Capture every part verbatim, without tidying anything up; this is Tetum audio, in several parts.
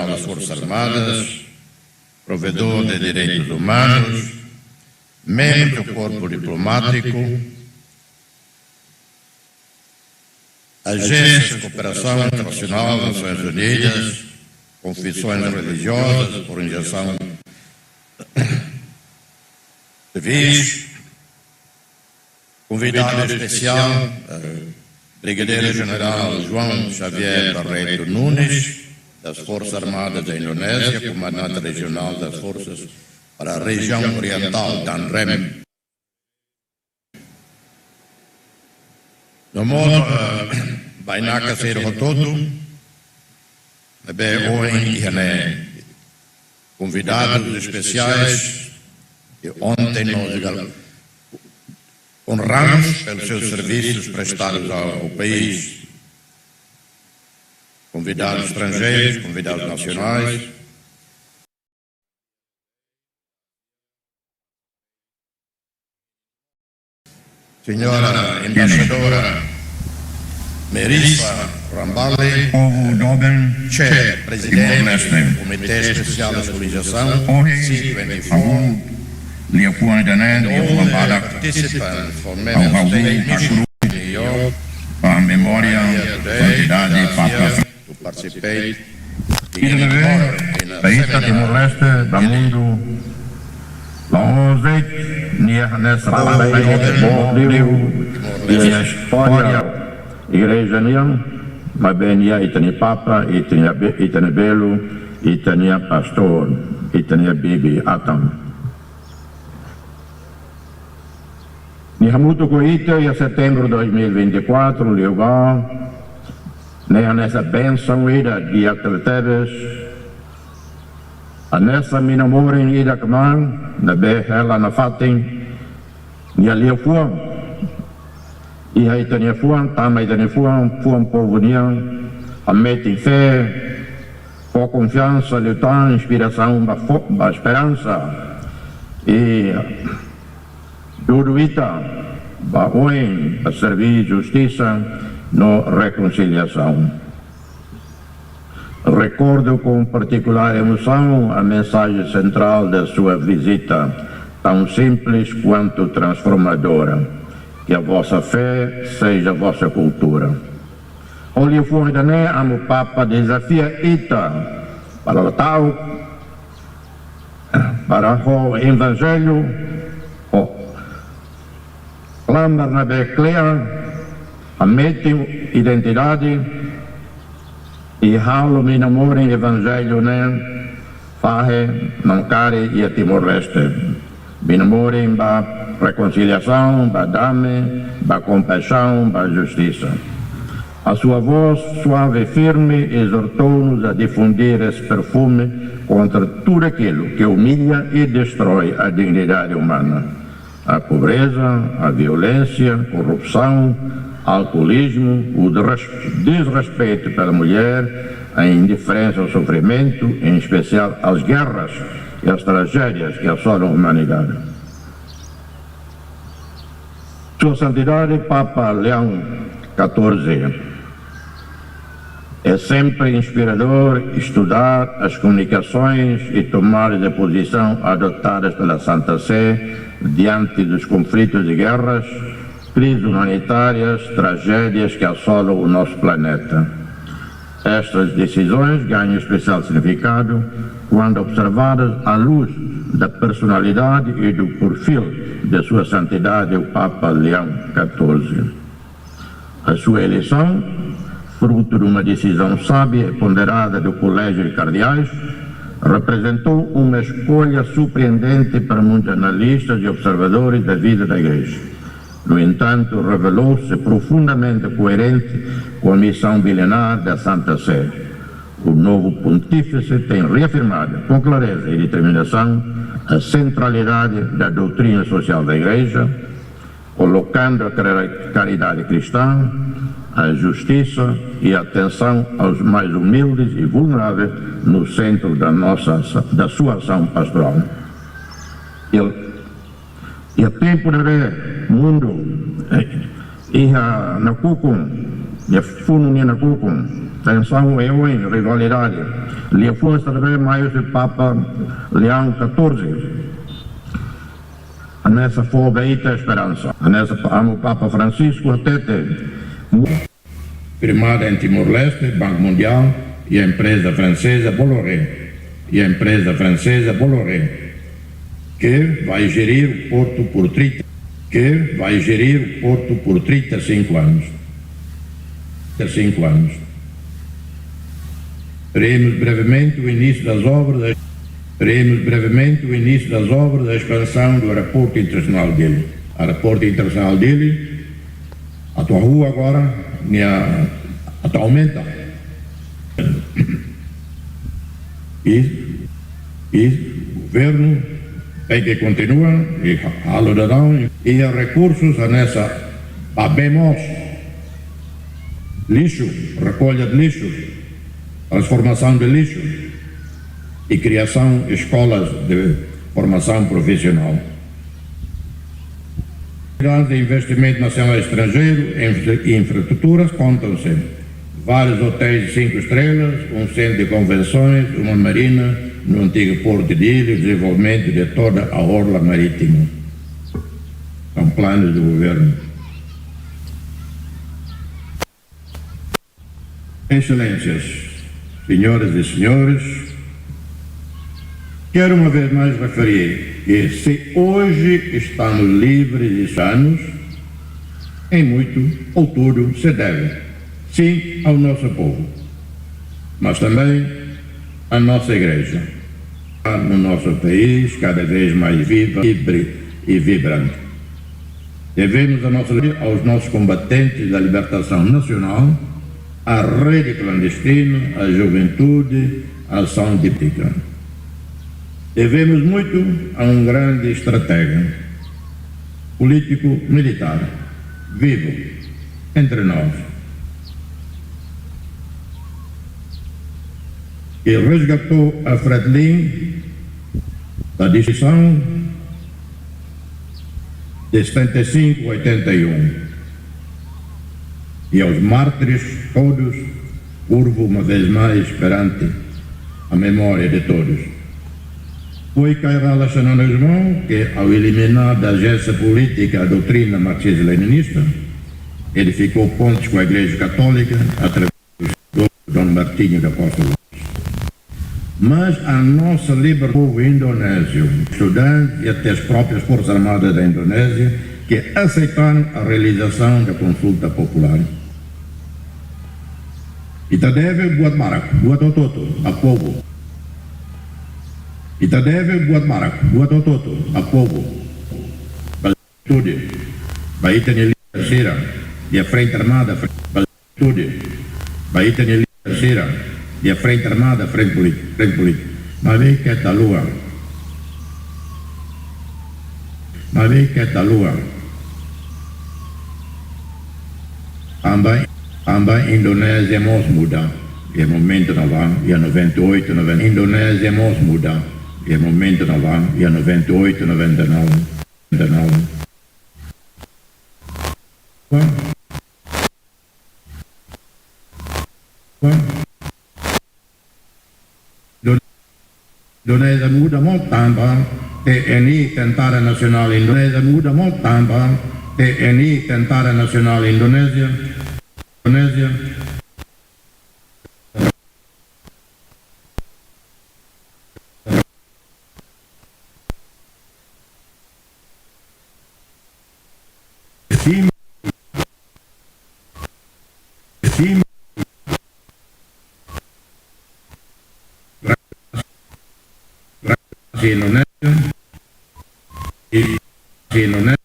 das Forças Armadas, provedor de direitos humanos, membro do corpo diplomático, agências de cooperação internacional, Nações Unidas, confissões religiosas, organização civis, convidado especial, eh, Brigadeiro General João Xavier Barreto Nunes, das Forças Armadas da Indonésia, comandante regional das forças para a região oriental, Danrem. No modo, eh, bainaka sira hotu-hotu, ne'ebé ohin iha ne'e convidados especiais, que ontem nós gal-, honramos pelos seus serviços prestados ao, ao país. Convidados estrangeiros, convidados nacionais. Senhora Embaixadora Melissa Ramballe, povu doben, Chair, Presidente, Timor-Leste, Comité Especial de Estabilização, ohin, C twenty-four, ha'u liafuan ida-ne'e, liafuan badak, participants for member of state mission in New York, ba memória, santidade, papa. To participate. Ita ne'ebé, ba ita Timor-Leste, ba mundu, la'ós de'it nia hanesan, ba ita, ba ita, ba ita, ba ita, istória igreja nian, maibé nia ita-nia papa, ita-nia be-, ita-nia belu, ita-nia pastór, ita-nia bibi-atan. Nia hamutuk ho ita iha setembru dois mil e vinte e quatro, liubá, ne'e hanesan bensaun ida di'ak tebes, hanesan mina-morin ida kmaan, ne'ebé hela nafatin, nia liafuan iha ita-nia fuan, tama ita-nia fuan, fuan povu nian, hametin fé, fó konfiansa, liután, inspirasaun ba fo-, ba esperansa. I dudu ita ba oin, ba serví justisa no rekonsiliasaun. Recordo com particular emoção a mensagem central da sua visita, tão simples quanto transformadora: "Que a vossa fé seja a vossa cultura." Ho liafuan ida-ne'e, Amu Papa dezafia ita para la ta'uk, para ho Evanjellu, ho klamar ne'ebé kle'an, hametin identidade, i halo mina-morin Evanjellu ne'e fahe namkari iha Timor-Leste. Mina-morin ba rekonsiliasaun, ba dame, ba kompaixaun, ba justisa. A sua voz suave e firme exortou-nos a difundir esse perfume contra tudo aquilo que humilha e destrói a dignidade humana. A pobreza, a violência, corrupção, alcoolismo, o desres-, desrespeito pela mulher, a indiferença ao sofrimento, em especial as guerras e as tragédias que assolam a humanidade. Sua Santidade Papa Leão catorze. É sempre inspirador estudar as comunicações e tomadas de posição adotadas pela Santa Sé diante dos conflitos e guerras, crises humanitárias, tragédias que assolam o nosso planeta. Estas decisões ganham especial significado quando observadas à luz da personalidade e do perfil de Sua Santidade o Papa Leão catorze. A sua eleição, fruto de uma decisão sábia e ponderada do Colégio de Cardeais, representou uma escolha surpreendente para muitos analistas e observadores da vida da Igreja. No entanto, revelou-se profundamente coerente com a missão milenar da Santa Sé. O novo pontífice tem reafirmado com clareza e determinação a centralidade da doutrina social da Igreja, colocando a cari-, caridade cristã, a justiça e a atenção aos mais humildes e vulneráveis no centro da nossa ação, da sua ação pastoral. Ele, iha tempu ne'ebé mundu, eh, iha nakukun, iha funu nia nakukun, tensaun, oinsá, rivalidade, Lia fó esta vez mais o Papa Leão catorze. Hanesan fó ba ita esperansa. Hanesan pa-, Amu Papa Francisco hatete. Firmada em Timor-Leste, Banco Mundial e a empresa francesa Bolloré, e a empresa francesa Bolloré, que vai gerir o porto por trinta, que vai gerir o porto por trinta e cinco anos. Trinta e cinco anos. Veremos brevemente o início das obras, veremos brevemente o início das obras da expansão do Aeroporto Internacional de Dili. Aeroporto Internacional de Dili, atu hahú agora, nia atu aumenta. E, e governu tenke kontinua, i ha-, halo daudaun, i rekursus hanesan ba bee moos, lixu, rekolla de lixu, transformasaun de lixu, i kriasaun eskolas de formasaun profisionál. Grandes investimentos nacionais e estrangeiros em infra-, infraestruturas contam-se vários hotéis de cinco estrelas, um centro de convenções, uma marina no antigo porto de Dili, desenvolvimento de toda a orla marítima. São planos do governo. Excelências, senhoras e senhores, quero uma vez mais referir que se hoje estamos livres de danos, em muito ou tudo se deve, sim, ao nosso povo, mas também à nossa igreja. No nosso país, cada vez mais viva, livre e vibrante. Devemos a nossa, aos nossos combatentes da libertação nacional, à rede clandestina, à juventude, à ação diplomática. Devemos muito a um grande estratega, político militar, vivo entre nós, que resgatou a Fretilin da destruição de setenta e cinco a oitenta e um. E aos mártires todos, curvo uma vez mais perante a memória de todos. Foi Kay Rala Xanana Gusmão que, ao eliminar da agência política a doutrina marxista-leninista, edificou pontes com a Igreja Católica através do Dom Martinho da Costa Lopes. Mas a nossa liber-, povo indonésio, estudantes e até as próprias Forças Armadas da Indonésia, que aceitaram a realização da consulta popular. Ita deve buat barak, buat hotu-hotu ba povu. Ita deve buat barak, buat hotu-hotu ba povu. Ba juventude, ba ita-nia líder sira, iha Frente Armada, fre-, ba juventude, ba ita-nia líder sira, iha Frente Armada, frente polítika, frente polítika. Maibé keta haluha. Maibé keta haluha. Tanba, tanba Indonézia mós muda. Iha momentu ne'ebá, iha noventa e oito, noventa, Indonézia mós muda. Iha momentu ne'ebá, iha noventa e oito, noventa e nove, noventa e nove. Indonézia muda mós tanba T N I, Tentara Nasionál Indonézia, muda mós tanba T N I, Tentara Nasionál Indonézia, Indonézia. Sim. Sim. Indonézia. I, Indonézia.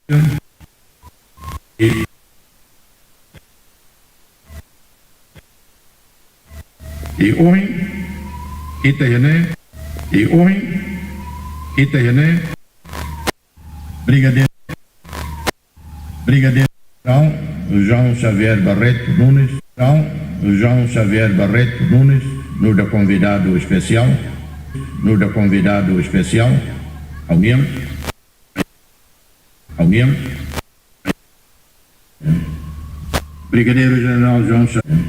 I, i ohin, ita iha ne'e, i ohin, ita iha ne'e. Brigadeiru, Brigadeiru João, João Xavier Barreto Nunes, João, João Xavier Barreto Nunes, nu'udar konvidadu espesiál, nu'udar konvidadu espesiál, ha'u-nian, ha'u-nian. Brigadeiru Jenerál João Xavier.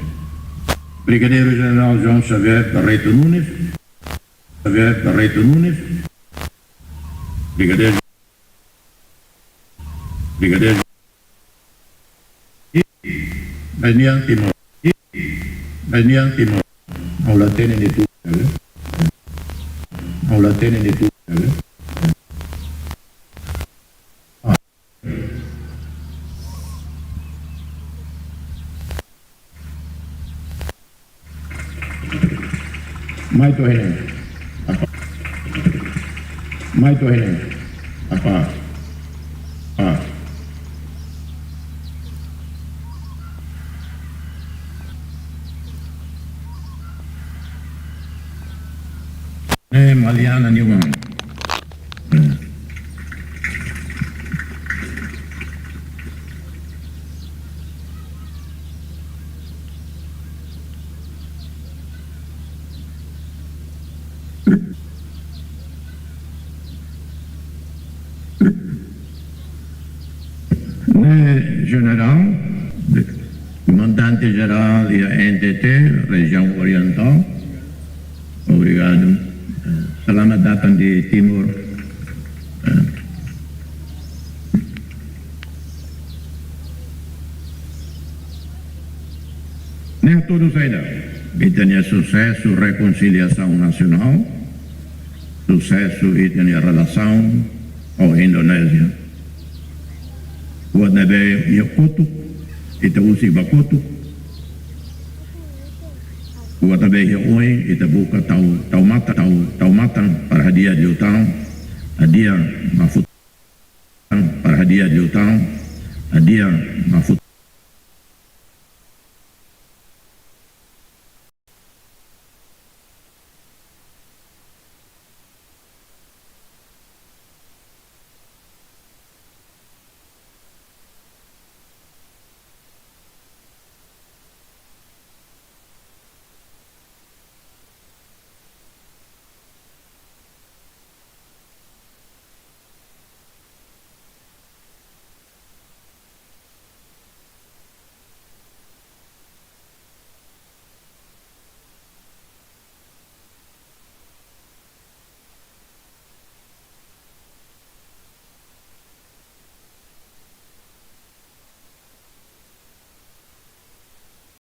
Brigadeiru Jenerál João Xavier Barreto Nunes, Xavier Barreto Nunes, Brigadeiru, Brigadeiru Daniel Timor, Daniel Timor, ha'u la hatene nia tuur, ha'u la hatene nia tuur. Mai to'o iha ne'e. Apa? Mai to'o iha ne'e. Apa? Ah. Eh, Maliana Newman. Eh. Ne'e Jenerál, Komandante Jerál iha N T T, Rejiaun Orientál. Obrigadu. Eh, selamat datang di Timor. Eh. Ne'e hatudu saida? Ita-nia susesu rekonsiliasaun nasionál, susesu ita-nia relasaun ho Indonézia. Buat ne'ebé iha kotuk, ita husik ba kotuk. Buat ne'ebé iha oin, ita buka tau, tau matan, tau, tau matan para hadi'a liután, hadi'a ba fut-, para hadi'a liután, hadi'a ba fut-,